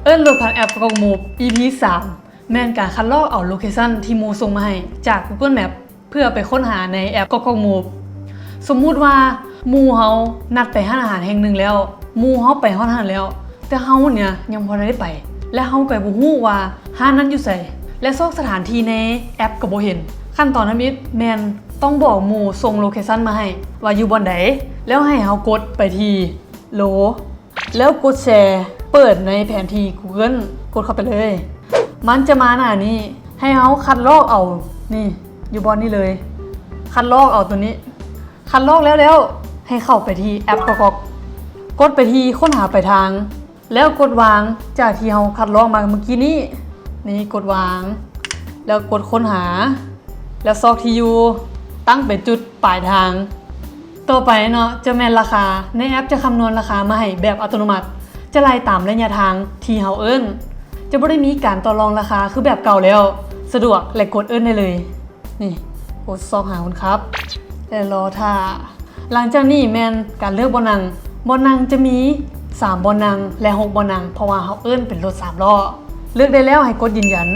ເອີ້ນລົດຜ່ານແອັບກອກກອກມູບ ອີພີສາມ ແມ່ນການຄັດລອກເອົາໂລເຄຊັນທີ່ໝູ່ສົ່ງມາໃຫ້ຈາກ Google Map ເພື່ອໄປຄົ້ນຫາໃນແອັບກອກກອກມູບ. ສົມມຸດວ່າໝູ່ເຮົານັດໄປຮ້ານອາຫານແຫ່ງໜຶ່ງແລ້ວ, ໝູ່ເຮົາໄປຮອດຮ້ານແລ້ວ, ແຕ່ເຮົາເນຍຍັງບໍ່ທັນໄດ້ໄປ ແລະ ເຮົາກໍບໍ່ຮູ້ວ່າຮ້ານນັ້ນຢູ່ໃສ ແລະ ຊອກສະຖານທີ່ໃນແອັບກໍບໍ່ເຫັນ. ຂັ້ນຕອນທຳອິດແມ່ນຕ້ອງບອກໝູ່ສົ່ງໂລເຄຊັນມາໃຫ້ວ່າຢູ່ບ່ອນໃດ ແລ້ວໃຫ້ເຮົາກົດໄປທີ່ໂລ ແລ້ວກົດແຊເປີດໃນແຜນທີ່ Google ກົດເຂົ້າໄປເລີຍ. ມັນຈະມາໜ້ານີ້ ໃຫ້ເຮົາຄັດລອກເອົາ ນີ້ ຢູ່ບ່ອນນີ້ເລີຍ ຄັດລອກເອົາໂຕນີ້. ຄັດລອກແລ້ວແລ້ວ ໃຫ້ເຂົ້າໄປທີ່ແອັບກອກກອກ ກົດໄປທີ່ຄົ້ນຫາປາຍທາງ ແລ້ວກົດວາງຈາກທີ່ເຮົາຄັດລອກມາເມື່ອກີ້ນີ້. ນີ້ກົດວາງ ແລ້ວກົດຄົ້ນຫາ ແລ້ວຊອກທີ່ຢູ່ ຕັ້ງເປັນຈຸດປາຍທາງ. ຕໍ່ໄປເນາະ ຈະແມ່ນລາຄາ. ໃນແອັບຈະຄຳນວນລາຄາມາໃຫ້ແບບອັດຕະໂນມັດ, ຈະໄລ່ຕາມໄລຍະທາງທີ່ເຮົາເອີ້ນ. ຈະບໍ່ໄດ້ມີການຕໍ່ລອງລາຄາຄືແບບເກົ່າແລ້ວ, ສະດວກ ແລະ ກົດເອີ້ນໄດ້ເລີຍ. ນີ້ ກົດຊອກຫາຄົນຂັບ ແລະ ລໍຖ້າ. ຫຼັງຈາກນີ້ແມ່ນການເລືອກບ່ອນນັ່ງ. ບ່ອນນັ່ງຈະມີສາມບ່ອນນັ່ງ ແລະ ຫົກບ່ອນນັ່ງ ເພາະວ່າເຮົາເອີ້ນເປັນລົດສາມລໍ້. ເລືອກໄດ້ແລ້ວໃຫ້ກົດຢືນຢັນ.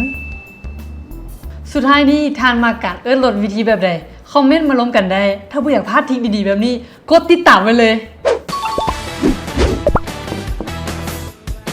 ສຸດທ້າຍນີ້ທ່ານມັກການເອີ້ນລົດວິທີແບບໃດ? ຄອມເມັນມາລົມກັນໄດ້. ຖ້າບໍ່ຢາກພາດທຣິກດີໆແບບນີ້, ກົດຕິດຕາມໄວ້ເລີຍ.